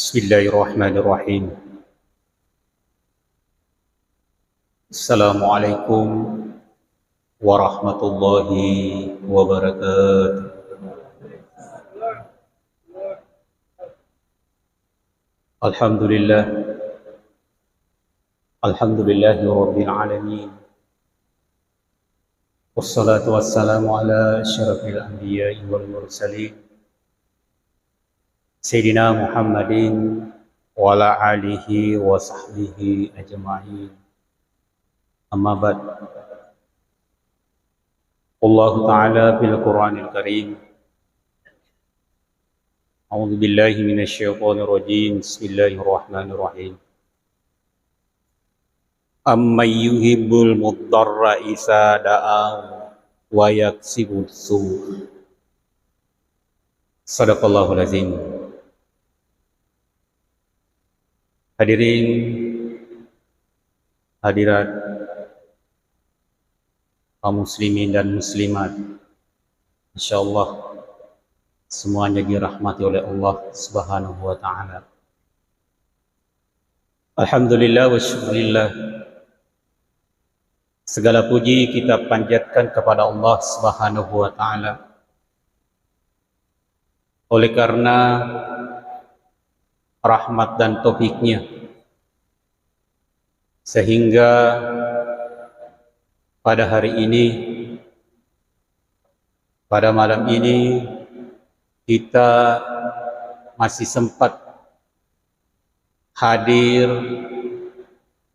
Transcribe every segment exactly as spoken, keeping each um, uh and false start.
Bismillahirrahmanirrahim. Assalamualaikum warahmatullahi wabarakatuh. Alhamdulillah. Alhamdulillahi rabbil alamin. Wassalatu wassalamu ala asyrafil anbiya'i wal mursalin, Sayyidina Muhammadin wa ala alihi wa sahbihi ajma'in. Amma ba'd. Allahu ta'ala fil Qur'anil Karim. A'udzu billahi minasy syaithanir rajim. Bismillahirrahmanirrahim. Amman yujibul muddarra isa da'a wa yaksibus su'. Sadaqallahul azim. Hadirin, hadirat, kaum muslimin dan muslimat, insyaallah semuanya dirahmati oleh Allah Subhanahu wa Ta'ala. Alhamdulillah wa syukurillah. Segala puji kita panjatkan kepada Allah Subhanahu wa Ta'ala. Oleh karena rahmat dan taufiknya, sehingga pada hari ini, pada malam ini, kita masih sempat hadir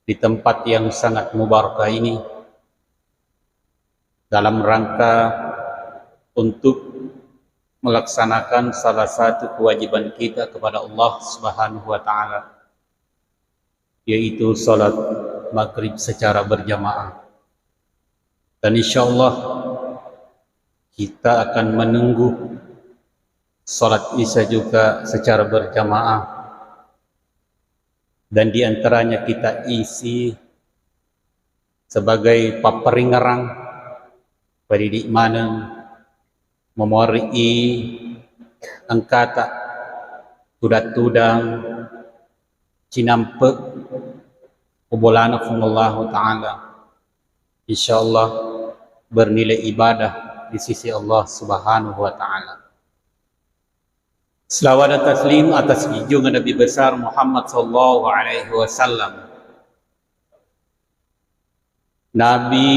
di tempat yang sangat mubarakah ini dalam rangka untuk melaksanakan salah satu kewajiban kita kepada Allah Subhanahu wa Ta'ala, yaitu salat maghrib secara berjamaah. Dan insyaallah kita akan menunggu salat isya juga secara berjamaah. Dan di antaranya kita isi sebagai papparingerang, padidi maneng, memorii engkata tudang-tudang cinampe' ku bolana Puang Allahu Ta'ala. Insyaallah bernilai ibadah di sisi Allah Subhanahu wa Ta'ala. Selawat dan taslim atas junjungan Nabi besar Muhammad sallallahu alaihi wasallam. Nabi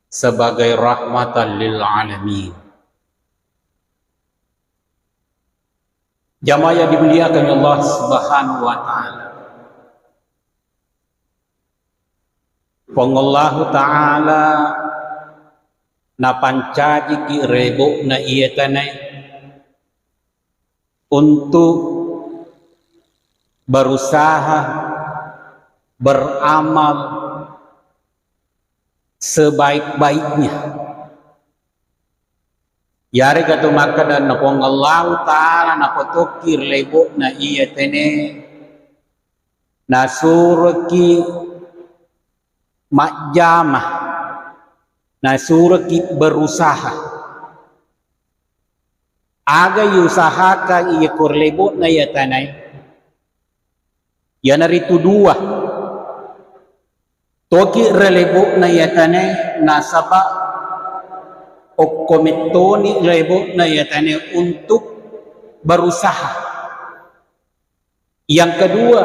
sebagai rahmatan lil alamin. Jamaah yang dimuliakan Allah Subhanahu wa Ta'ala. Puang Allahu Ta'ala napancajiki rebo'na iya tanae untuk berusaha beramal sebaik-baiknya. Yarega tu makkedanna Puang Allahu Ta'ala napatokki ri lebo'na iya tene, nasuroki majjama, nasuroki berusaha. Aga iusahakang iya ko ri lebo'na iya tanae? Iyanaritu dua. Toki ri lebo'na iya tanae nasaba okko mettoni lebo'na iya tanae untuk berusaha. Yang kedua,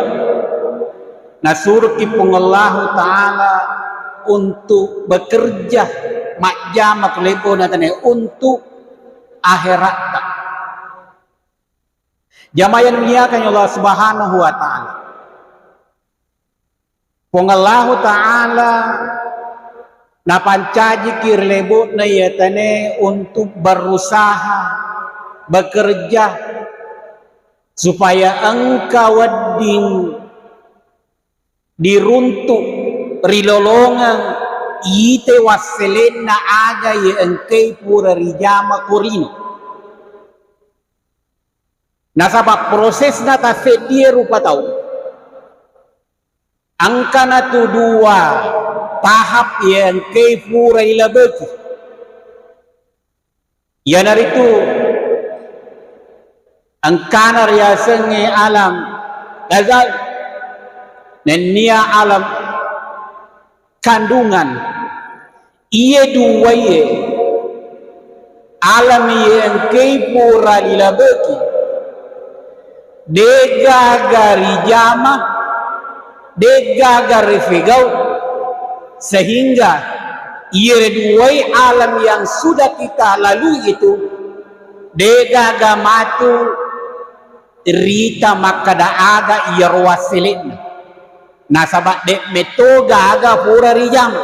nasuroki Puang Allahu Ta'ala untuk bekerja, majjama ko lebo'na tanae untuk akheratta. Jamaah yang dimuliakan Allah Subhanahu wa Ta'ala. Puang Allahu Ta'ala napancajiki ri lebo'na iya tanae untuk berusaha, bekerja, supaya engka wedding diruntu' ri lolongeng ite wasselenna aga iya engkai pura rijama ko rino. Nasaba prosesna tasseddie rupa tau, engkana tu dua tahap iya engkai pura ilabeki. Iyanaritu Engkana riasengnge alam ghazal, nennia alam kandungan. Iye duwae alam iye engkei pura lilabeki, degaga rijama, degaga rifegau, sehingga iyere duwae alam yang sudah kita lalui itu degaga matu rita makkada aga iyaro wassele'na. Nasaba de' metto gaga pura rijama.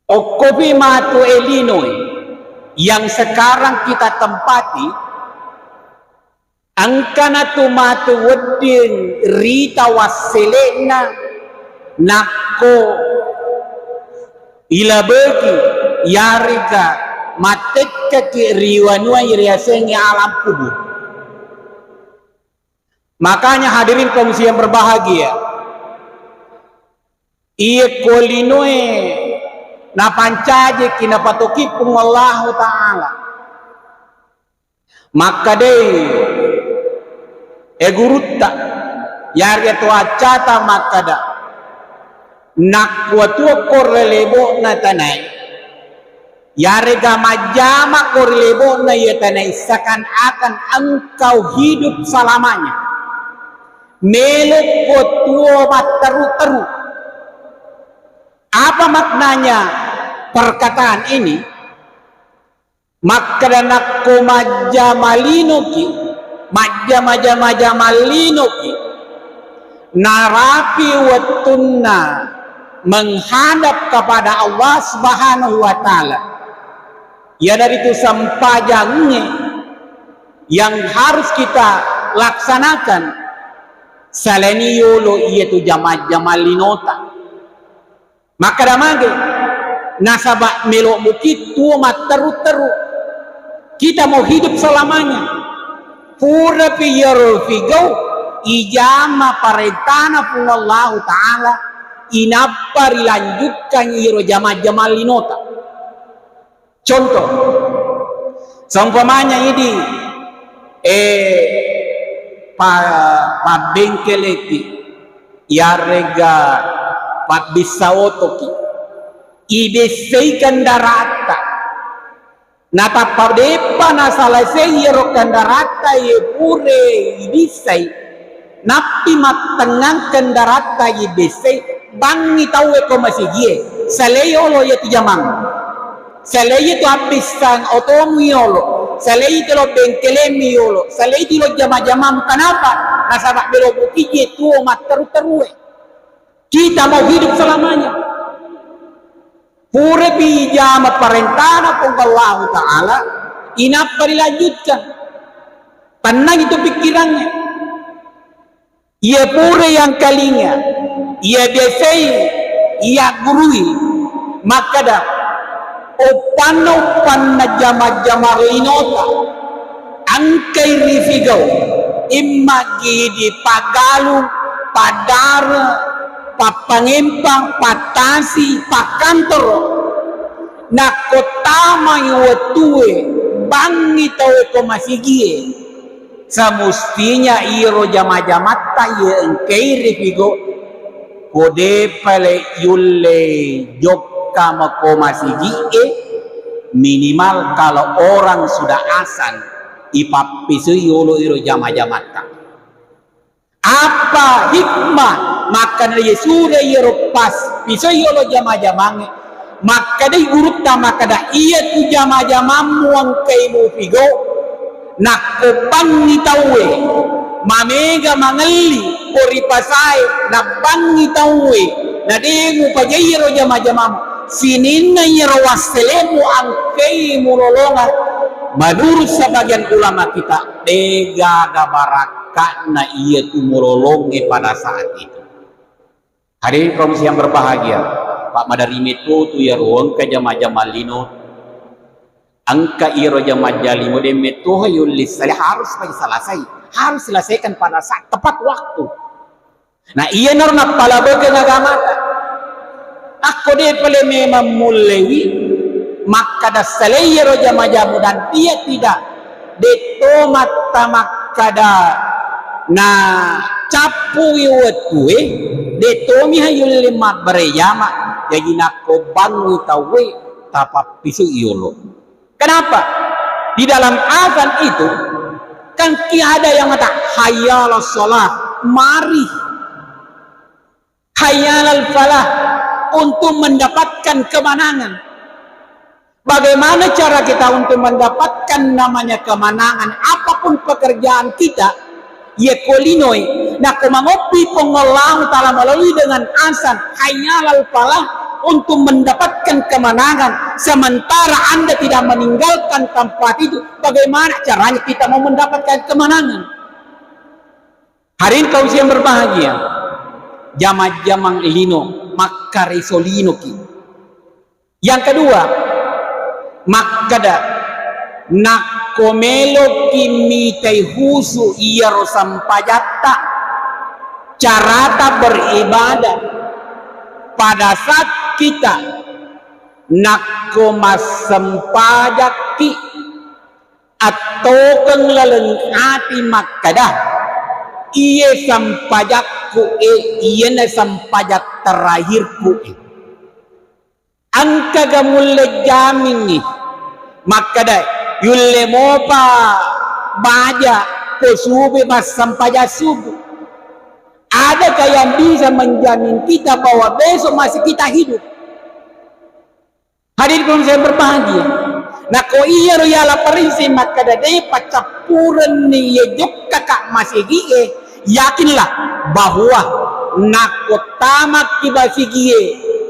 Okkopi matu elinoe yang sekarang kita tempati, engkana tu matu wedding rita wassele'na nakko ilabeki, yarega mattekkaki ri wanua riasengnge alam kubur. Makanya hadirin kaum muslimin yang berbahagia, iye ko linoe napancajiki napatoki Puang Allahu Ta'ala. Makkedai, e gurutta, yarega to accata makkeda, nakkuatuakko ri lebo'na tanae, yarega majjamako ri lebo'na iya tanae, seakan-akan engkau hidup selamanya. Melokko tuo matteru-teru. Apa maknanya perkataan ini? Makkeda nakko majjama linoki, majjama-jama-jama linoki, narapi wettunna menghadap kepada Allah Subhanahu wa Ta'ala, iyanaritu sempajangnge yang harus kita laksanakan, salaini yolo iyatu jama-jama linota. Makkeda mage, nasaba melo muki tuo matteru-teru. Kita mau hidup selamanya. Purapi iyaro figau ijama parentana Puang Allahu Ta'ala, inappa rilanjutkan iyaro jama-jama linota. Contoh, seumpamanya idi, eh, pa-, pabbengkeleki, yarega pabbissa otoki, ibessai kendaratta. Natappa de'pa nasalesai iyaro kendaratta ye pure ibissai, nappi mattengngang kendaratta ibessai, bangngi tauwe ko masigie, salei yolo iyatu jamang. Salei iyatu abbissang otomu yolo, salei iyatu lo bengkelemu yolo, salei iyatu lo jama-jamamu. Kenapa? Nasaba melo mukije tuo matteru-terue. Kita mau hidup selamanya. Purapi ijama parentana Puang Allahu Ta'ala, inappa dilanjutkan. Tenang itu pikirannya. Iya pura yang kalinga, iya biasai, iya gurui, makkeda, uppanna-uppanna jama-jama linota, engkai rifigau, immagi di paggalung, paddare, pappangempang, pattasi, pakkantoro. Nakko tamai wettue, bangngi tauwe ko masigie. Semustinya iro jama-jamatta iye engkai rifigo, ko de pale yulle jokka mako masigi'e, minimal kalau orang sudah azan, ipappisui yolo iro jama-jamatta. Apa hikmah makkeda Yesu de iyaro pas pisoi yolo jama-jamangnge? Makkedai gurutta makkeda, iyatu jama-jamammu engkai mufigo, nakko bangngi tauwe mamega mangelli ko ripasae, nabbangngi tauwe, na de mupajai iyaro jama-jamammu, sininna iyaro wasselemu engkai mulolongeng. Menurut sebagian ulama kita, degaga barak ka'na iyatu mulolongnge pada saat itu. Hadirin kaum yang berbahagia, Pak, maderri metto tu iyaro engka jama-jama lino, engka iyaro jama-jama lino de metto yulle sale harus pai selesai, harus selesaikan pada saat tepat waktu. Na iyanaro nappalabekeng agamata. Akko de pale memang mullewi makkeda salai iyaro jama-jamu dan dia tidak Detto matta makkada na cappui wettue, detto miha yulle mabbarejama. Jaji nakko bangngi tauwe, tapappisu yolo. Kenapa? Di dalam azan itu kan ki ada yang mata hayya ala shalah, mari, hayya alal falah, untuk mendapatkan kemenangan. Bagaimana cara kita untuk mendapatkan namanya kemenangan? Apapun pekerjaan kita, iya ko linoi, nako mangoppi Puang Allahu Ta'ala melalui dengan azan hayya alal falah untuk mendapatkan kemenangan, sementara Anda tidak meninggalkan tempat itu, bagaimana caranya kita mau mendapatkan kemenangan? Hadirin kaum yang berbahagia, jama-jamang lino, makkareso linoki. Yang kedua, makkada, nakko meloki mitai husu iyaro sempajatta, carata beribadah, pada saat kita nakko massempajakki, attokeng laleng ati makkada, iye sempajakku e, iyena sempajak terakhirku e. Engkaga mulle jamingngi makkada yulle mopa baja ko subuh massempajang subuh? Adakah yang bisa menjamin kita bahwa besok masih kita hidup? Hadirin kaum saya berbahagia. Nako iyaro yala parinse makkada de paccappurenni ye jokkaka masigi e, yakinlah bahwa nako tamakki masigi e,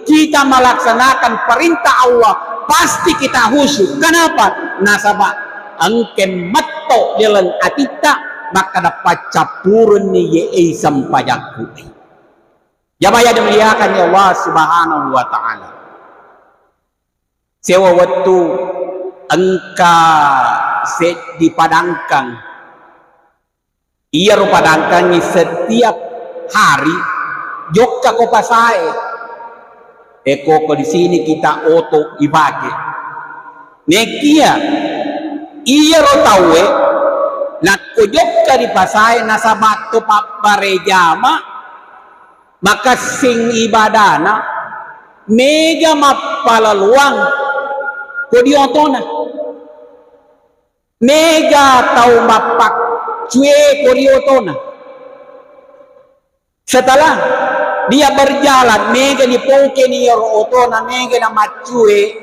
kita melaksanakan perintah Allah, pasti kita khusyuk. Kenapa? Nasaba engke metto laleng atitta makkada paccappurenni ye ei sempajakku. Jamaah yang dimuliakan Allah Subhanahu wa Ta'ala. Sewa wettu engka seddi padangkang. Iyaro padangkangngi setiap hari jokka ko pasae. Eko ko di sini kita oto ipake. Nekia iyaro tauwe nakko jokka di pasae nasaba to pabbarejama, makessing ibadana, mega mappalaluang ko di otona. Mega tau mappaccue ko ri otona. Setelah dia berjalan, mega ni pokeni iyaro otona, mega na maccue.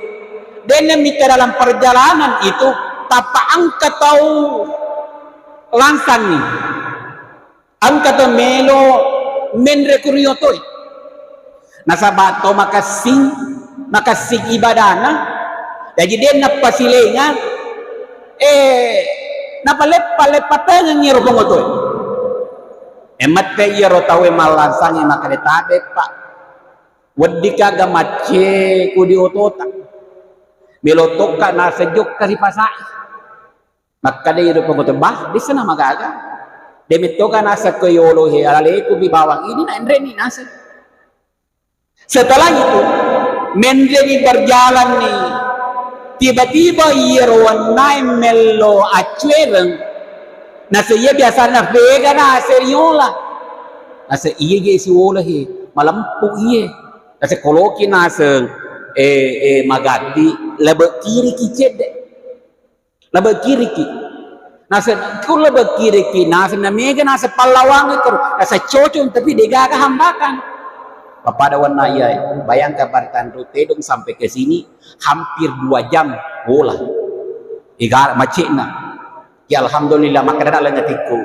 Denne mita dalam perjalanan itu tappa engka tau langsangi. Engka to melo menre ku ri otoe. Nasaba to makessing, makessing ibadana, jaji de nappasilenga, eh, napaleppa-leppa tengeng iyaro pongotoe. Eh, mette iyaro tauwe mallansangi makkeda, "Tabe, Pak. Weddikka aga macce ku di otota. Melo tokka naseng jokka ri pasae." Makkeda iyaro pongoto, "Bah, dissena magaga. De mettoga naseng ko yolo he, alaleku mi bawang ini na enreni naseng." Setelah itu, menreni berjalan ni. Tiba-tiba iyaro wennae mello accuereng. Naseng iya biasana vega naseng riola. Naseng iya je siwola he, malempu iye. Naseng koloki naseng, eh, eh, magatti, lebe kiri ki cedde. Lebe kiriki. Naseng, ku lebe kiriki, naseng na mega naseng pallawangeng koro. Naseng cocok, tapi degaga hambatan. Pappada wenna iya, bayangkan pada tanru tedong sampai ke sini, hampir dua jam bola. Ega macetna. Ya, alhamdulillah, makkeda leng atikku.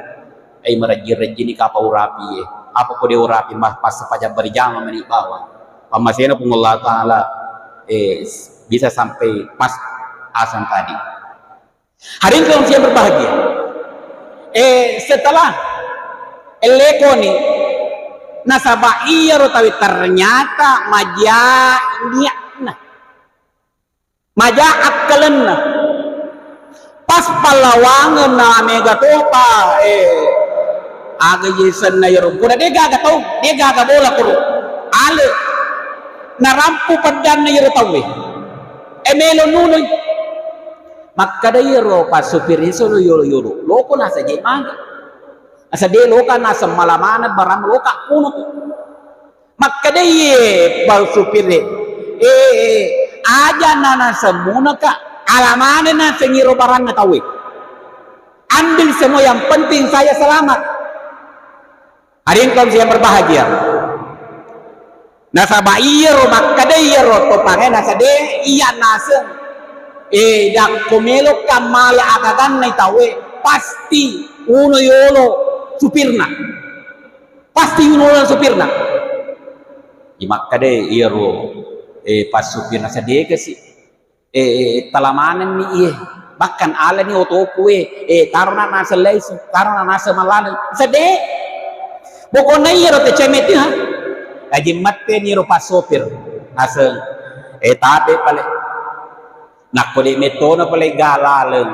Ai, marejji-rejjini kapa urapi ye. Apa ko de urapi, mah, pas sepanjang berjamaah meni bawang. Pammasena Puang Allah Ta'ala, eh, bisa sampai pas azan tadi. Hadirin kaum yang berbahagia. Eh, setelah elekoni, nasaba iyaro tawi ternyata maja niatna. Maja akkalenna. Pas pallawangenna mega topa, eh, aga je senna iyaro. Pura degaga tau, degaga bola koro. Ale. Narampu peddanna iyaro tauwe. Eh, melo nunui. Makkeda iyaro passopir e solo yolo-yolo, loko nasa je maga. Nasa de loka nasa mala maneng barang loka punuku. Makkeda iye passopir e, eh, eh, aja na nasemmunaka, ala maneng nasengiro baranna tauwe. Ambil semua, yang penting saya selamat. Hadirin kaum yang berbahagia. Nasaba iyaro makkeda iyaro topangnge nasa de iya naseng. Eh, dakko melo kammala agaganna tauwe, pasti uno yolo supirna. Pasti uno yolo supirna. Imakkeda iyaro, eh, passupirna sedekasi. Eh, tala manenni iye. Bahkan alani otoku e, eh, tarona naseng laisu, tarona naseng mallaleng. Sedde. Pokokna iyaro te cemeti ha. Aji matteni ro passopir. Naseng, eh, tabe pale. Nakko de mettono pale galaleng.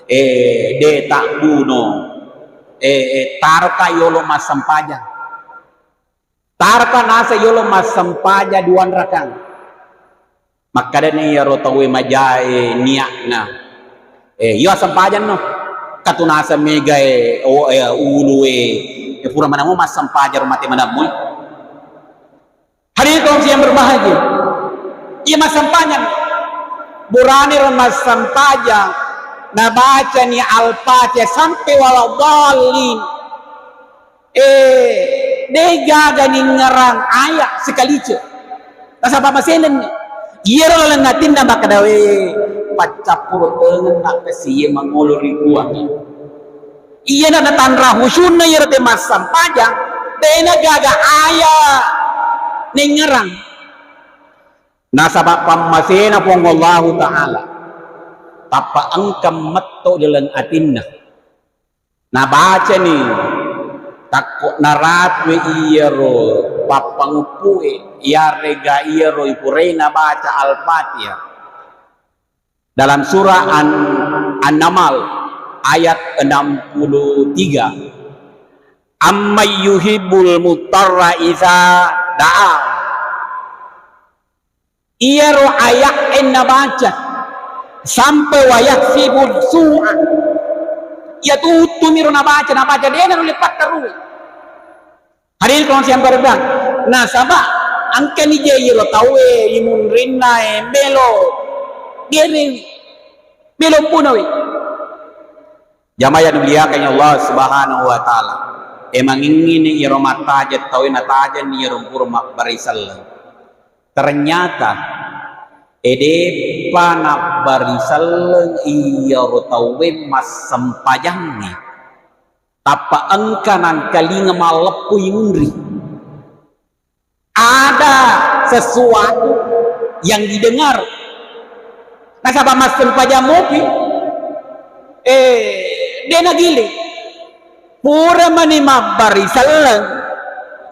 Eh, de tabbuno. Eh, eh, taroka yolo massempajang. Taroka nasa yolo massempajang duanrakang. Makkedani iyaro tauwe majae niatna, eh, iyo assempajanno. Katunasa megae, o, eh, ulue, eh, pura manamo massempajang ro mate manammu. Hadirin kaum yang berbahagia. Iya massempajang. Burane ro massempajang. Nabacani Al-Fatihah sampai waladhdallin. Eh, de gaga ningngerang aya sikalice. Nasaba masenenni. Iyaro laleng atinna makkeda, "We, paccappuru tengenna kasi iye mangolo ri Puang." Iyana natanra khusyukna iyaro te massempajang, dena gaga aya ningngerang. Nasaba pammasena Puang Allahu Ta'ala. Tappa engka metto laleng atinna. Nabacani, takko naratui iyaro pappanguppue, iyarega iyaro ipurai nabaca Al-Fatihah. Dalam surah An-, An-Naml ayat enam puluh tiga, "Amman yujibul mudtarra idza da'a." Iyaro aya'e nabaca sampai wa yakshifu su'a. Iya tuttumiro nabaca, nabaca dena nulle patterui. Hadirin kaum siang berbahagia. Nasaba engkani je iyaro tauwe imunrinna e melo gerewi, melo punawi. Jamaah yang dimuliakan Allah Subhanahu wa Ta'ala. Emang ingini iyaro mattajeng tauwe natajeng iyaro pura mabbari selleng. Ternyata, eh, de'pa nabbari selleng iyaro tauwe massempajangnge. Tappa engka nangkalinga malleppu imunri. Ada sesuatu yang didengar. Nasaba massempajang mopi, eh, de' nagiling. Pura mani mabbari selleng,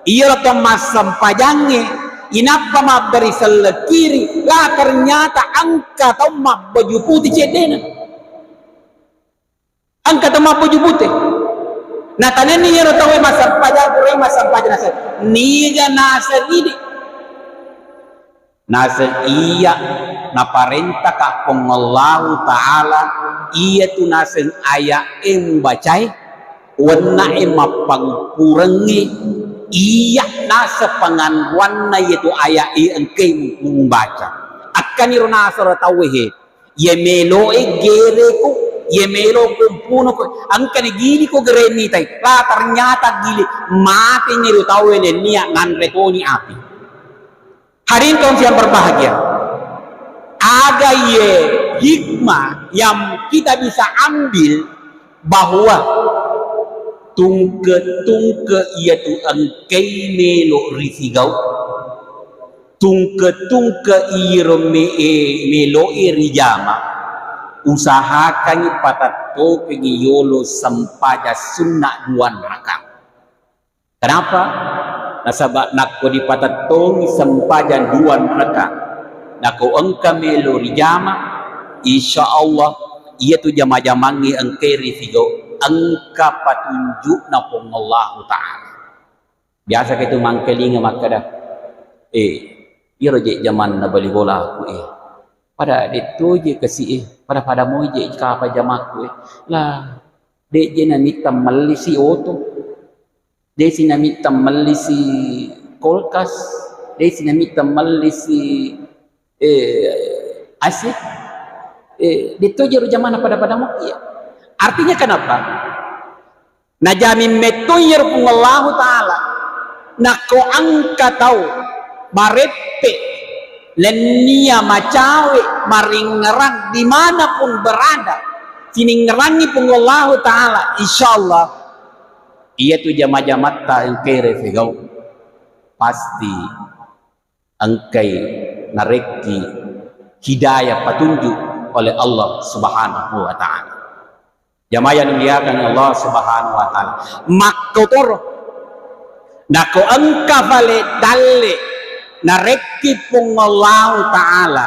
iyaro to massempajangnge, inappa mabbari selleng kiri, la ternyata engka tau mabbaju putih ceddena. Engka to mabbaju putih. Natanenni iyaro tauwe massempajang, purai massempajang naseng. Niga naseng idi? Naseng iya naparentaka Puang Allahu Ta'ala, iyatu naseng aya'e mubacae, wenna'e mappanguppurengnge, iya naseng panganruanna iyatu aya'e engkae mubaca. Akkaniro naseng ro tauwe he, iye meloe gereku, iye meloku mpunuku, engkani giliko gere mitai, la ternyata gili, mateni ro tauwe nennia nanre toni api. Hadirin kaum yang berbahagia, aga iye hikmah yang kita bisa ambil bahwa tungke-tungke iyatu engkai melo risigau, tungke-tungke iyaro me-, e, meloe rijama, usahakangngi patettokengngi yolo sempajang sunna dua rakaat. Kenapa? Nasaba nakko dipatettongi sempajang dua rakaat, nako engka melo rijama, insya Allah iyatu jama-jamangnge engkai risigau, engka patunjukna Puang Allahu Ta'ala. Biasa ke tu mangkalinga makkeda, eh, iyaro je jamanna bali bolaku, eh. Pada detto je kasi e, pada-pada moi je kapa jamakku e. Lah, de je namitta melli si oto. De si namitta melli si kulkas, de si namitta melli si, eh, A C. Eh, detto je ro jamana pada-pada moki ya. Artinya kenapa? Najamin metto iyaro Puang Allahu Ta'ala. Nakko engka tau mareppe nennia macawe maringngerang dimanapun berada, siningngerangi Puang Allahu Ta'ala, insyaallah iyatu jama-jamatta engkae refegau pasti engkai narekki hidayah, petunjuk oleh Allah Subhanahu wa Ta'ala. Jamaah yang dimuliakan Allah Subhanahu wa Ta'ala. Makkotoro. Nako engka fale dalle narekki Puang Allahu Ta'ala.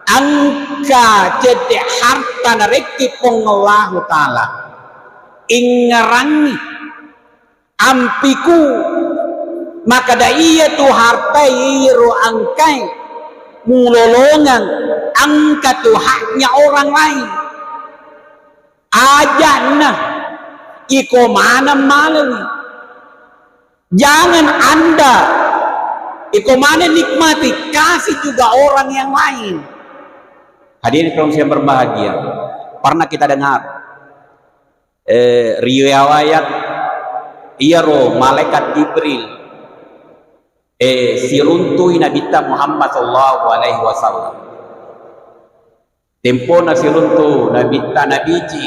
Engka cedde harta narekki Puang Allahu Ta'ala. Ingngerangi ampiku, makkeda iyatu hartae iro engkae mulolongeng, engka tu haknya orang lain. Ajakna iko maneng malewi. Jangan Anda iko maneng nikmati, kasih juga orang yang lain. Hadirin kaum yang berbahagia, pernah kita dengar eh, riwayat iyaro malaikat Jibril, eh, siruntui Nabitta Muhammad sallallahu alaihi wasallam. Tempona siruntu Nabitta, Nabiji,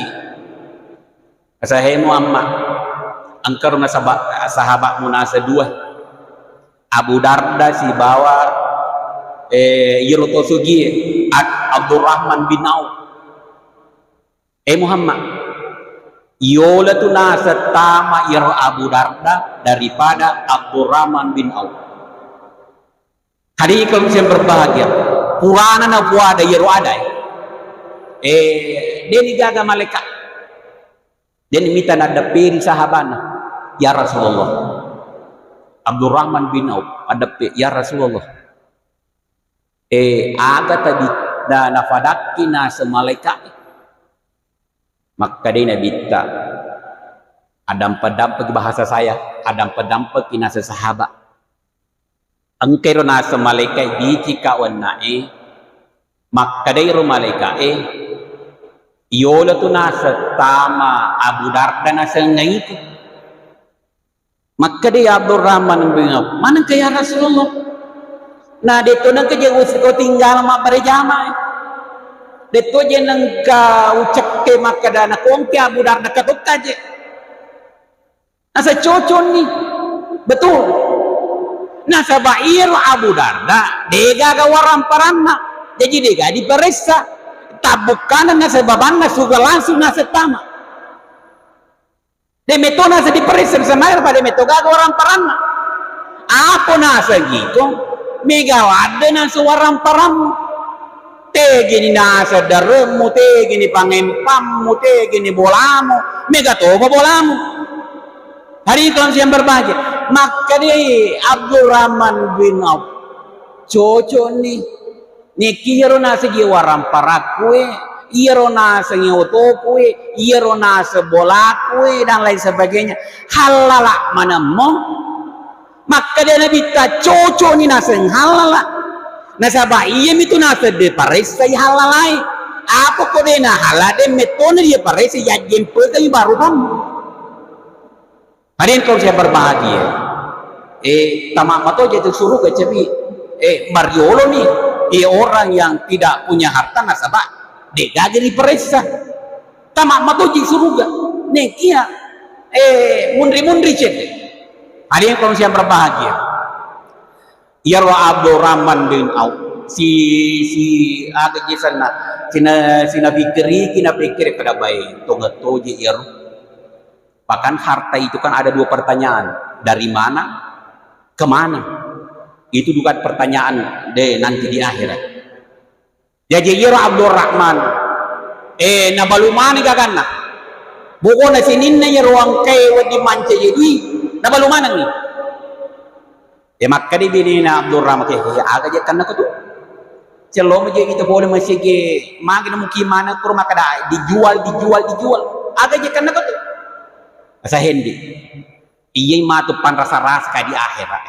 nasahemu amma, engkaro nasaba-, sahabatmu nasa dua, Abu Darda sibawa, eh, iyaro to sugie, Ad-, Abdurrahman bin Auf. Eh Muhammad, yola tu naseng tama iyaro Abu Darda daripada Abdurrahman bin Auf. Hadirin kaum yang berbahagia, purana napuada iyaro ada, eh, deni gaga malaikat. Deni mita naddepperi sahabana, "Ya Rasulullah." Abdurrahman bin Auf addeppe, "Ya Rasulullah, eh, aga tadi na-, nafadakki naseng malaika'e?" Makkedai Nabitta, "Addampeng-dampengki bahasa saya, addampeng-dampengki naseng sahabat." Engkairo naseng malaika'e, "Bicika wennae?" Makkedairo malaika'e, "Iyola tu naseng tama Abu Darda nasengngaiko." Makkedai Abdurrahman bin Auf, "Manengka ya Rasulullah?" Na, "Detto nengka je usiko tinggal mabbere jamae. Detto je nengka ucekke makkeda na kongke Abu Darda katokka je." Nasa cocokni. Betul. Nasaba iyaro Abu Darda degaga waramparanna. Jaji dega diperessa. Tabbukkana nasaba banna suga langsung naseng tama. De metto naseng diperessa, sebenarnya pada metto gaga waramparanna. Apa naseng iko? Mega wadde naseng waramparanna. Tegini naseng daremmu, tegini pangempammu, tegini bolamu, mega tomo bolamu. Hari itu yang berbahagia. Makkedai Abdurrahman bin Auf, cocok nih. Nekki iyaro naseng je waramparakku e, iyaro naseng otoku e, iyaro naseng bolaku e, dan lain sebagainya. Hallala manemmo. Makkeda Nabitta, cocokni naseng hallala. Nasaba iyami tu naseng diparessai hallalae. Apa ko de na halal, de mettona diparessai, yajjempekami baru kamu. Hadirin kaum yang berbahagia, eh, tama matoje tu suruga cebi, eh, mariolo ni, eh, orang yang tidak punya harta nasaba de gaga diperessa. Tama matoje suruga, nekia, eh, munri-munri cede. Hadirin kaum yang berbahagia, iyaro Abdurrahman bin Auf, si, si, aga je sanna, sina, sina pikiriki, na pikir kada bae, tonga toje iyaro. Bahkan harta itu kan ada dua pertanyaan, dari mana ke mana? Itu bukan pertanyaan de nanti di akhirat. Jaji iyaro Abdurrahman, eh, nabalu maneng gaganna. Pokokna sininna iyaro engkae wedding mancaji dui, nabalu manengngi. Ya makkeda binena Abdurrahman, "Ke, aga je kanna ko tu?" Cello mo je itu pole masigi, magi na muki mana kuro makkeda dijual, dijual, dijual. Aga je kenna ko tu? Asa hendi. Iya matu panrasa-rasa di akhirat.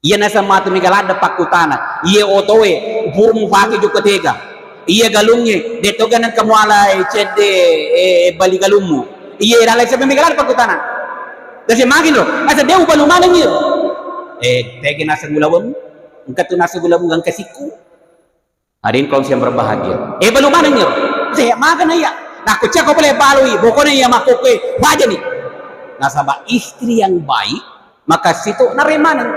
Iya naseng matu mega ladde pakkutana. Iya otoe, pura mupake jokka tega. Iya galungnge, de to ganang kamuala cedde, eh, bali galummu. Iya lalai sampai mega ladde pakkutana. Dasi magi ro, asa de ubalu maneng iya. Eh, tega naseng ulaweng, engka tu naseng ulaweng engka sikku. Hadirin kaum yang berbahagia. Eh, balu maneng iyaro. Sehat makan iya. Nah, kucako pole balui, pokoknya iya makkokkoe, wajani. Nasaba istri yang baik, maka situ nare maneng.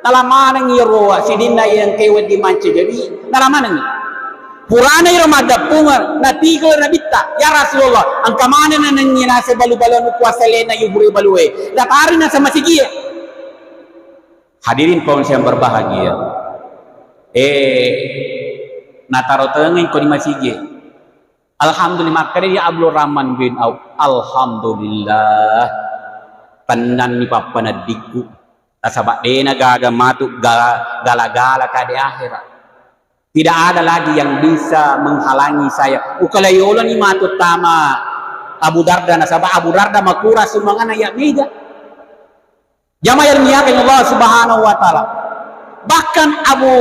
Nala maneng iyaro, sidinna yang kewe di manca jadi, nala maneng. Purana iyaro maddappung, natigel nabitta, "Ya Rasulullah, engka maneng nanengi nase balu-balu anu kuasa lena yubure balue." Datari nasa masigie. Hadirin kaum yang berbahagia. Eh, nataro tengeng ko di masigi. Alhamdulillah, makkeda di Abdurrahman bin Auf, "Alhamdulillah, tennanni pappaneddikku. Nasaba dena gaga matu ga-, gala-gala kade akhirat. Tidak ada lagi yang bisa menghalangi saya. Ukalai yoloni matu tama Abu Darda, nasaba Abu Darda makura sumangana ya mega." Jamaah yang dimuliakan Allah Subhanahu wa Ta'ala. Bahkan Abu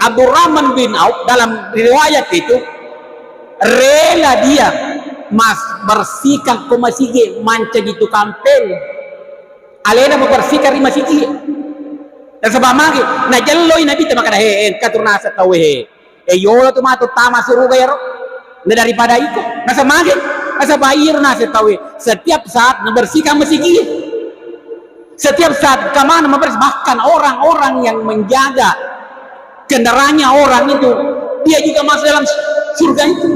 Abdurrahman bin Auf dalam riwayat itu rela dia mas bersihkan ko masigi mancaji tukang pel. Alena membersihkan ri masigi. Nasaba magi najelloi Nabi te makkeda, "He, he, engka tu nasa tau he." Eh, yolo tu matu tama suruga yaro. Na daripada iko. Nasa mage. Nasaba iyaro nasa tauwe. Setiap saat membersihkan masigi. Setiap saat kemana membersih. Bahkan orang-orang yang menjaga kendaraannya orang itu, dia juga masuk dalam surga itu.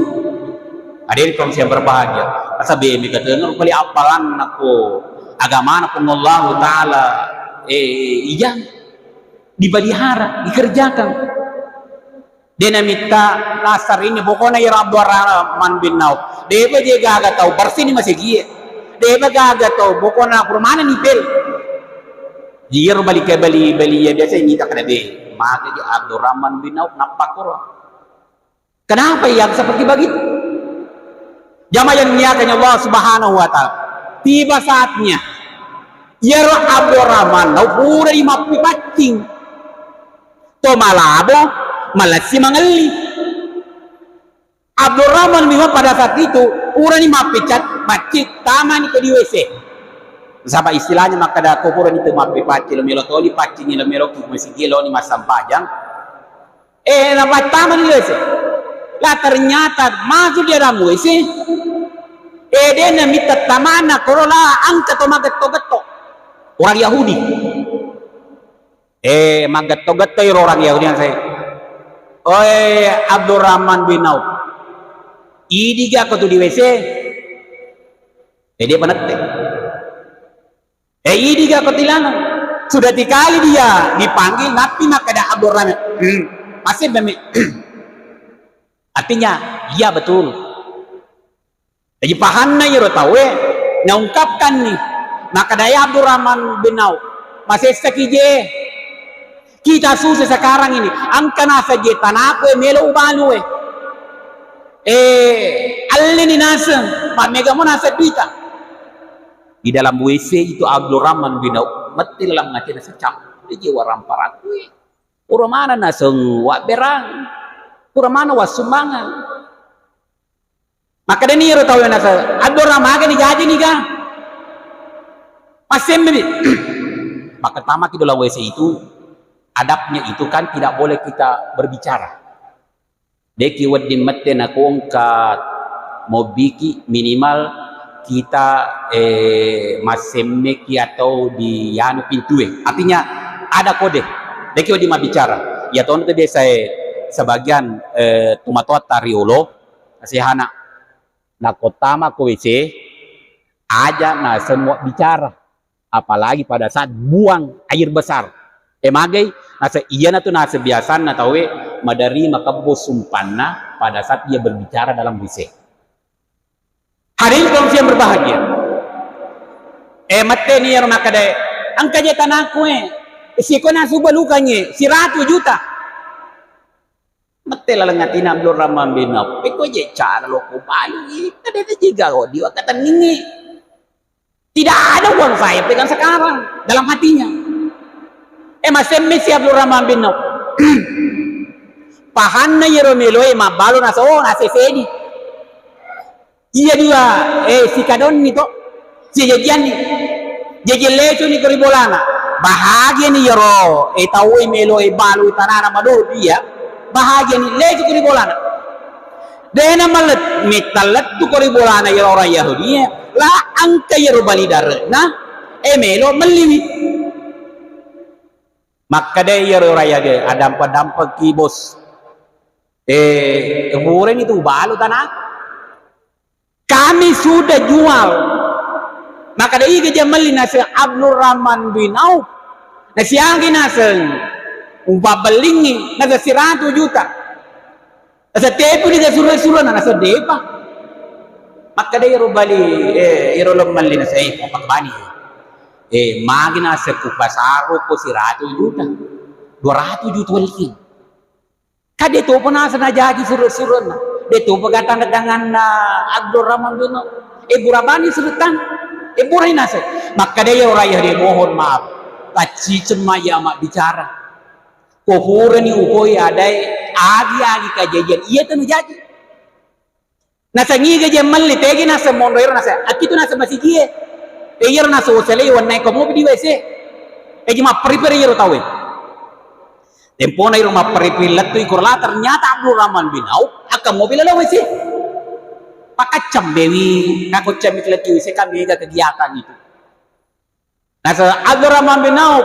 Hadirin kaum yang berbahagia. Asa bemi katengeng kali apalan aku agamana pun Allah Ta'ala, eh, ijang dipelihara, dikerjakan. De namitta nassarinni pokona iyaro Abdurrahman bin Auf. Depa je gaga tau bersihni masigie. Depa gaga tau pokona pura manenni pel. Iyaro bali ke bali, bali iya biasa mita kada be. Maka je Abdurrahman bin Auf nappakoro. Kenapa yang seperti begitu? Jamaah yang dimuliakan Allah Subhanahu wa Ta'ala. Tiba saatnya. Iyaro Abdurrahman Auf pura mappipaccing. To malabo, malessi mangelli. Abdurrahman bin Auf pada saat itu purani mappicat, paccing, tamani ko di W C. Nasaba istilahnya makkeda ko purani tu mappipaccing, lo melo toli paccing, lo melo ki masigi, lo ni massempajang. Eh, napattamani W C. Lah, ternyata masuk di dalam W C. Eh, de namitta tamana koro la engka to magetto-getto. Orang Yahudi. Eh, magetto-getto iro orang Yahudi yang saya. Oi, Abdurrahman bin Auf. Idiga ko tu di W C? Eh, de panette. Eh, idiga ko tilanang. Sudah tiga kali dia dipanggil, nappi makkeda Abdurrahman. Hmm. Masih bemi. Artinya, iya betul. Jadi pahanna iyaro tauwe naungkapkanni. Makkeda, "Ya Abdurrahman bin Auf, masessaki je. Kita susah sekarang ini. Engka nasa je tanaku e melo ubalue. Eh, alleni naseng, mammega mo naseng duita." Di dalam W C itu Abdurrahman bin Auf mette dalam hati naseng, "Cak, je waramparakku e. Pura mana naseng wabberang. Pura mana wassumbangan." Makkedani iyaro tau nasa, "Addora magani jaji niga? Massemmemi." Maka tamaki dalam W C itu, adabnya itu kan tidak boleh kita berbicara. Deki wedding mette nakongka mobbiki, minimal kita, eh, massemmeki atau di anu pintue. Artinya ada kode. Deki wedding mabbicara. Ya tono tu biasae sebagian, eh, tumatoatta riolo, nasehana, nako tama ko W C, aja na semua bicara, apalagi pada saat buang air besar. Eh, magai, nasa iyana tu nasa biasanna tauwe maderri makebbo sumpanna pada saat ia berbicara dalam W C. Hadirin kaum yang berbahagia. Eh, mette ni yang makkeda, engka je tanaku e, siko nasu balukanye, siratu juta. Mette laleng atina Abdurrahman bin Auf, pekko je cara lo ko balu, kada ada jiga ko di wakkatenningi. Tidak ada uang saya pegang sekarang, dalam hatinya. Eh, masemme si Abdurrahman bin Auf. Pahanna yero meloe mabbalu naso, nasesedi. Iya dua, eh, sikadonni to, sijajianni. Jaji lecuni ko ri bolana. Bahagiani yero, eh, tau e melo e balu tanana mado dia. Bahagiani lecu ko ri bolana. Dena malet, metta lettu ko ri bolana yero orang Yahudi e. La engka yero bali dare'na, eh, melo melliwi. Makkeda yero orang Yahudi, adampa-dampaki bos. Eh, bureni tu balu tanah. Kami sudah jual. Makkeda iga je melli naseng Abdurrahman bin Auf. Nasiagi naseng upabbellingi naseng siratu juta. Naseng tepuni ga suruna-suruna naseng depa. Makkeda iro bali, eh, iro lo melli naseng, eh, apa bani. Eh, magi naseng kupasaro ko siratu juta. Dua ratu juta welli. Ka de topa naseng najaji suro-surona. De topa ga tanda tanganna Abdurrahman bin Auf. Eh, burabani surutang. Eh, burai naseng. Makkeda ya orang Yahudi, mohon maaf. Tacciceng ma iya mabbicara. Ko purani upoi adae, agi-agi kajajian iya tanu jaji. Naseng iga je melli, tegi naseng monro ero naseng, akitu naseng masigie. E iyaro naseng uselei wennai ko mopi di W C. Eji mapperi-peri iyaro tauwe. Tempona iro mapperi-peri lettu ikor la, ternyata Abdurrahman bin Auf akka mopi laleng W C. Pakaccambewi, kakoccambe lettu W C, kan mega kegiatan itu. Naseng Abdurrahman bin Auf,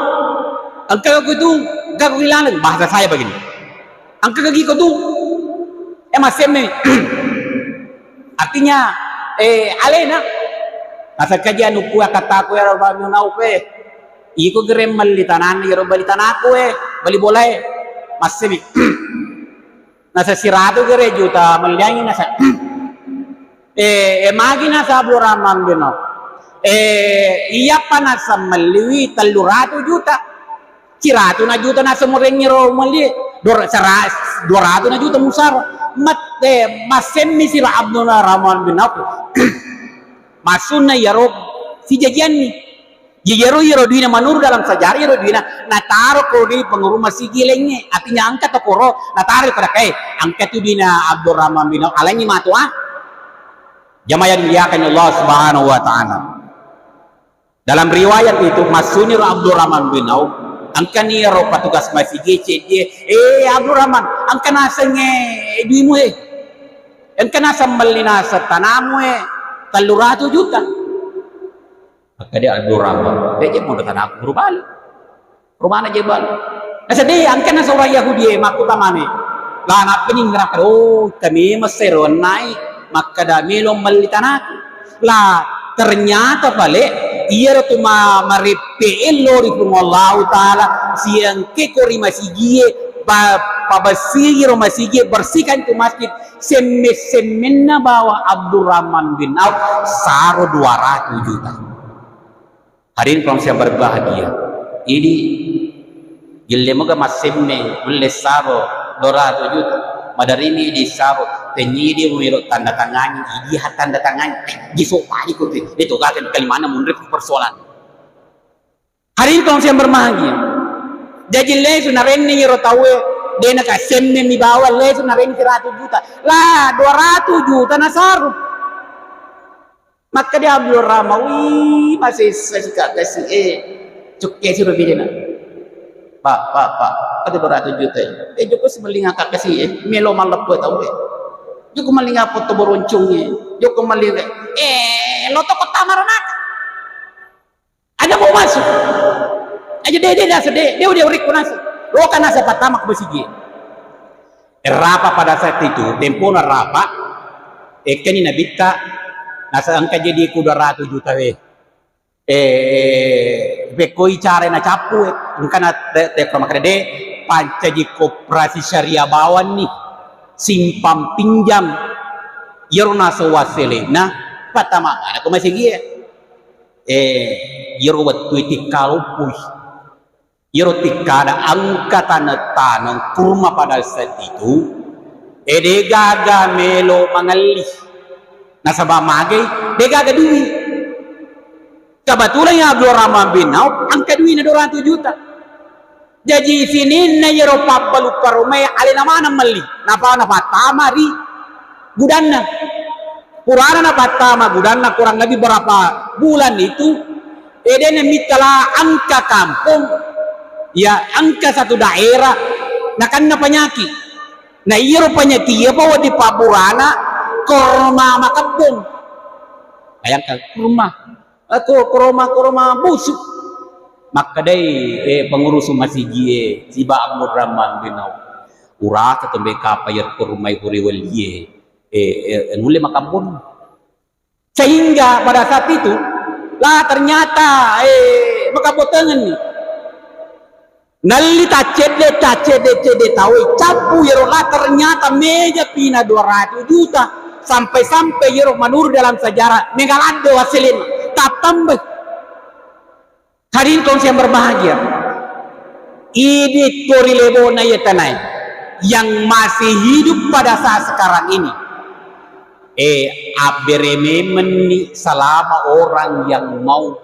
engka ko tu, engka ko laleng, bahasa saya begini. Engka ko tu, eh, masemme. Artinya, eh, alena. Naseng kaji anukku, kataku ya Abdurrahman bin Auf, eh. Iko gere melli tanana, iyaro bali tanaku, eh, bali bola, eh. Massemi. Naseng siratu gere juta melliangi naseng. Eh, eh, magi naseng Abdurrahman bin Auf. Eh, iyapa naseng melliwi tellu ratu juta. Siratu na juta naseng murengngi ro melli. Dua, sera-, dua ratu na juta musara. Mat-, eh, massemmi sira Abdurrahman bin Auf. Masunna iyaro sijajianni. Jadi, iyaro, iyaro duina menurut dalam sejarah, iyaro duina nataro ko ri pengurus masigi laingnge. Artinya, engka to koro nataro ko dakai, engka tu duina Abdurrahman bin Auf, alangi matu, ah. Jamaah yang dimuliakan Allah Subhanahu wa Ta'ala. Dalam riwayat itu, massuni ro Abdurrahman bin Auf, engka ni ro petugas masigi cedde, eh, Abdurrahman, engka naseng, eh, duimu, eh. Engka naseng melli naseng tanamu, eh, tellu ratu juta. Makkeda Abdurrahman, "De' je modo tanaku, rubali. Rumana je balu." Naseng, "De', engka naseng orang Yahudi e makkutamani." La nappening neraka, "Oh, kami mesero ennai makkeda melo melli tanaku." La ternyata pale iyaro tu ma-, mareppe ello ri Puang Allahu Ta'ala, siengke ko ri masigie, pa-, pabessiri ro masigie, bersihkan tu masjid, semme-semmenna bawa Abdurrahman bin Auf saro dua ratu juta. Hadirin kaum yang berbahagia, ini gelle moga massemme mulle saro dua ratu juta. Madarimi di saro, tenyidi mumiro tanda tangani, idi ha tanda tangani, eh, giso padi ko te, itu kan kalimana munri persoalan. Hadirin kaum yang berbahagia. Jaji lesu narenni ro tauwe, dena ka semme mi bawa lesu narenni seratus juta. Lah, dua ratu juta nasaru. Makkeda Abdul Rahman, "Wih, masessa sika kasi e." Cukke siro bidena. "Pak, pak, pak, ada dua ratu juta e. Eh, joko si mellinga ka kasi e. Melo malleppo tauwe. Joko mellinga foto boroncong e. Joko mellinga." Eh, lo toko tamaranaka. Aja mau masuk. Aja de, de, nasa de, de, de, urikku nasa. Loka nasa pertama ke masigi. Rapa pada saat itu, tempona rapa, ekkeni nabitta, nasa engka jadi ku dua ratu juta we. Eh, pekkoi cara na cappu, eh, engka na te, te, makkedde, pancaji koperasi syariah bawanni, simpang pinjam, iyaro naso waselena, pertama mana ke masigi e. Eh, iyaro wettue tikka loppoi. Iyaro tikkada engka taneng-taneng kurma pada saat itu, E, degaga melo mangelli. Nasaba magai, degaga dui. Kebetulan ya Abdul Rahman bin Auf engka duina dua ratus juta. Jaji sininna iyaro pabbalu karomai alena maneng melli. Napa napattama ri gudanna. Purana napattama gudanna kurang lebih berapa bulan itu, e, dena mittala engka kampong, ya engka satu daerah nakenna penyakit. Na iyaro penyakit iya pa wedding pabburana korma makebbong. Bayangkan, kurma. Ako koroma-koroma busuk. Makkedai, eh, pengurus masigie, siba Abdul Rahman bin Auf. Urasa tembe kapa iyaro korma ipuri wellie. Eh, eh, nulle makabbon. Sehingga pada saat itu, lah ternyata, eh, makabbotengenni. Nalli taccedde, taccedde, cedde tauwe, cappu iyaro la, ternyata mega pina dua ratus juta, sampai-sampai iyaro menurut dalam sejarah mega ladde wasilin tattambai. Hadirin kaum yang berbahagia, idi tori lebona iya tanai yang masih hidup pada saat sekarang ini. Eh, abbere memenni selama orang yang mau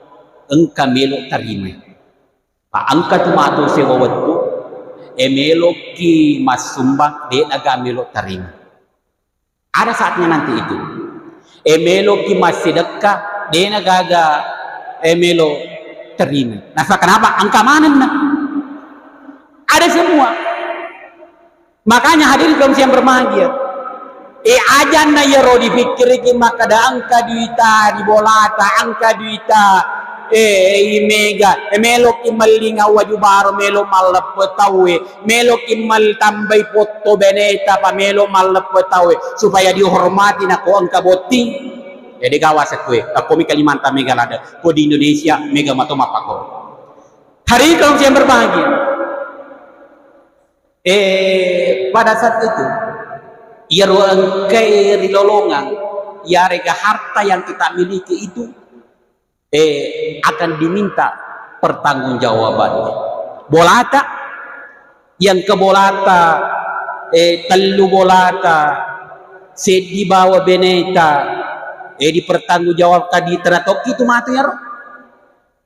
engka melo tarimai. Pa engka tu matu sewa wettu, e, meloki massumbang, de'naga melo tarima. Ada saatnya nanti itu. E, meloki massidekka, de'na gaga, e, melo terima. Nasa kenapa? Engka manenna. Ada semua. Makanya hadirin kaum yang berbahagia, eh, ajanna iyaro dipikkiriki makkeda engka duita ri bolata, engka duita, eh, i mega, eh, meloki mellinga waju baro, melo malleppe tauwe, meloki mal tambai potto beneta, pa melo malleppe tauwe, supaya dihormati nako engka botting. Jadi gawa sekue, akkomi Kalimantan mega lada, ko di Indonesia mega mato mappakko. Hadirin kaum yang berbahagia. Eh, pada saat itu, iyaro engkae ri lolongang, iyarega harta yang kita miliki itu, eh, akan diminta pertanggungjawabannya. Bolata, yang ke bolata, eh, tellu bolata, seddi bawa beneta, eh, dipertanggungjawabkan di tengah toki itu matu iyaro.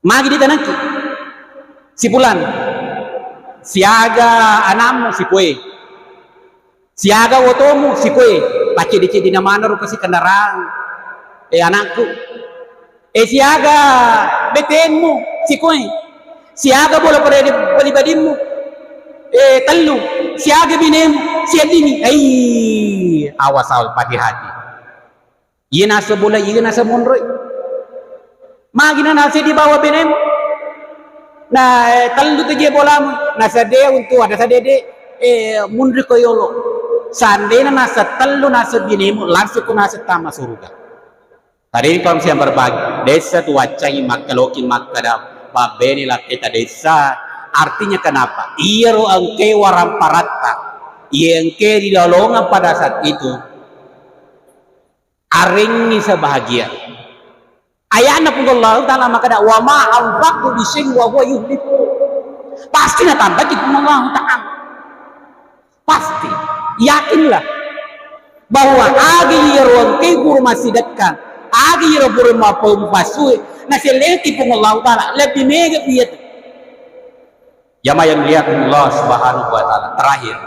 Magi ditanakki? Sipulan, siaga anakmu sikoe, siaga otomu sikoe, pacceddi-ceddina maneng rupa si kendaraan, eh, anakku, eh, siaga B T M-mu sikoe, siaga bola pribadimmu, eh, tellu, siaga binemu, siaddini, ai, awas, awas, hati-hati. Iya naseng bola, iya naseng monroi. Magi na naseng dibawa benemu. Na, eh, tellu tu je bolamu. Naseng de untu ada sadede, eh, munri ko yolo. Seandainya naseng tellu naseng binemu, langsung ko naseng tama suruga. Tadi kalau siang berbagi, desa tu waccangi makkaloki makkada, babbene lakketa desa. Artinya kenapa? Iyaro engke waramparatta. Iya engke di lolongan pada saat itu. Arengngi sebahagia. Ayatna Puang Allahu Ta'ala makkada, "Wa ma anfaqtu bi syai'in wa huwa yukhlifu." Pasti natambaki Puang Allahu Ta'ala. Pasti. Yakinlah bahwa agi iyaro engke guru massidekka, agi iyaro guru mappassue, naselleki Puang Allahu Ta'ala, lebih mega iyatu. Jamaah yang dimuliakan Allah Subhanahu wa Ta'ala. Terakhir,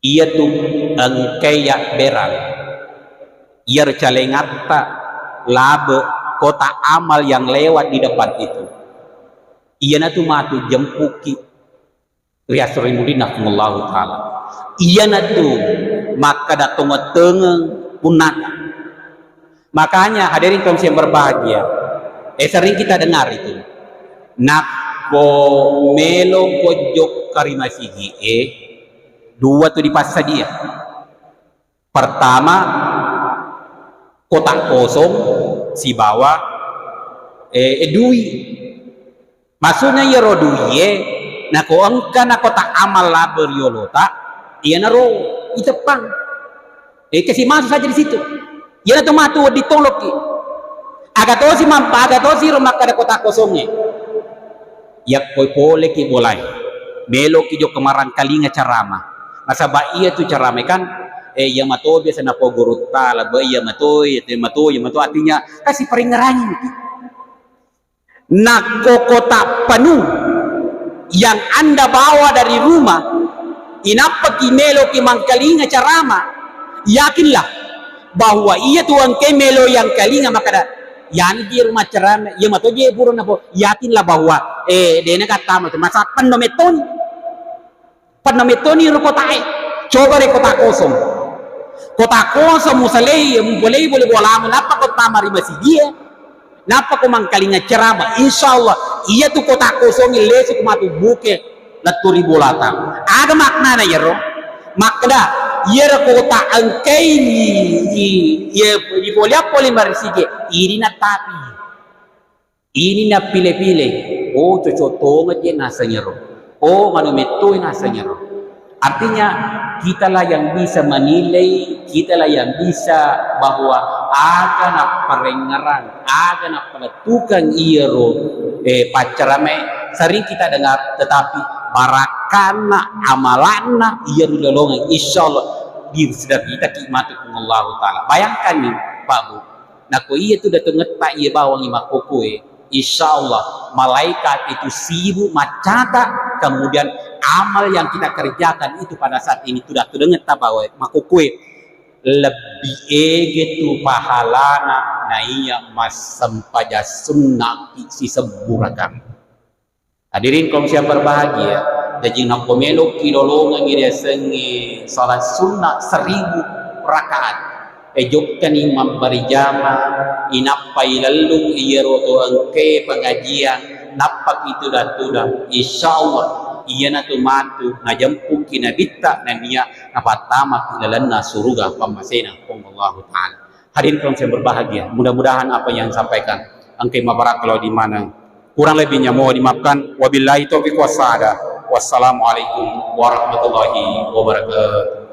iyatu engkai yabberang, iyaro calengatta labe kotak amal yang lewat di depan itu, iyanatu matu jempuki ri asro ri mulinna Puang Allahu Ta'ala. Iyanatu makkada tongeng-tongeng punnata. Makanya hadirin kaum yang berbahagia, eh, sering kita dengar itu. Nakko melo ko jokka ri masigi e, dua tu dipassadia. Pertama, kotak kosong sibawa, eh, eh, dui. Maksudnya iyaro duie, nako engka na kotak amal labe ri olota, iyanaro iteppang. Eh, kasi masuk saja di situ. Iyanatu matu wedding toloki. Aga tosi mampa, aga tosi ro makkada kotak kosongnge. Yakko poleki bolae, meloki jokka marangkalinga carama. Nasaba iya tu carame kan, eh, iya mato biasa napogurutta, lebe iya mato, iya mato, iya mato, artinya kasi paringerangi. Nakko kota penuh yang Anda bawa dari rumah, inappaki meloki mangkalinga carama, yakinlah bahwa iya tu engkai melo yang kalinga makkada, yani di rumah carama, iya mato je pura napo, yakinlah bahwa, eh, dena kattama tu, masa penuh metoni. Penno mettoni ro kotae. Coba re kota kosong. Kota kosong musalei, mupolei bole bolamu, nappa ko tama ri masigie, nappa ko mangkalinga ceramah. Insya Allah, iya tu kota kosong lesu ko matu buke lettu ri bolata. Aga maknana iyaro? Makkeda, iyaro kota engkai i, i, iya, ipole-pole marisige, ini nattapi. Ini nappile-pile, oh, cocok tongeng je naseng ero, oh, manu mettoi naseng ero. Artinya, kitalah yang bisa menilai, kitalah yang bisa bahwa aga napparengngerang, aga nappalettukang iyaro, eh, paccarame sering kita dengar, tetapi barakanna amalanna iyaro lolongeng, insya Allah disedapitaki matu Puang Allahu Ta'ala. Bayangkan nih, Pak Bu, Nako iya tu datengetta iya bawangi makkokkoe, insya Allah malaikat itu sibuk maccata, kemudian amal yang kita kerjakan itu pada saat ini tu datengetta bawa makkokkoe lebbi ege tu pahalana naiya massempajang sunna pi sisebbu rakang. Hadirin kaum yang berbahagia, jaji nakko meloki lolongengi riasengnge salat sunnah seribu rakaat, eh, jokkani mabbarijama, inappai lellung iyaro to engke pengajian, nappaki tudang-tudang, insya Allah iyanatu matu najempukki nabitta nennia napattamaki lalenna suruga pammasena Puang Allahu Ta'ala. Hadirin kaum yang berbahagia, mudah-mudahan apa yang sampaikan engkai mabarakka lao di maneng. Kurang lebihnya mohon dimaafkan. Wabillahi taufiq wassaada. Wassalamualaikum warahmatullahi wabarakatuh.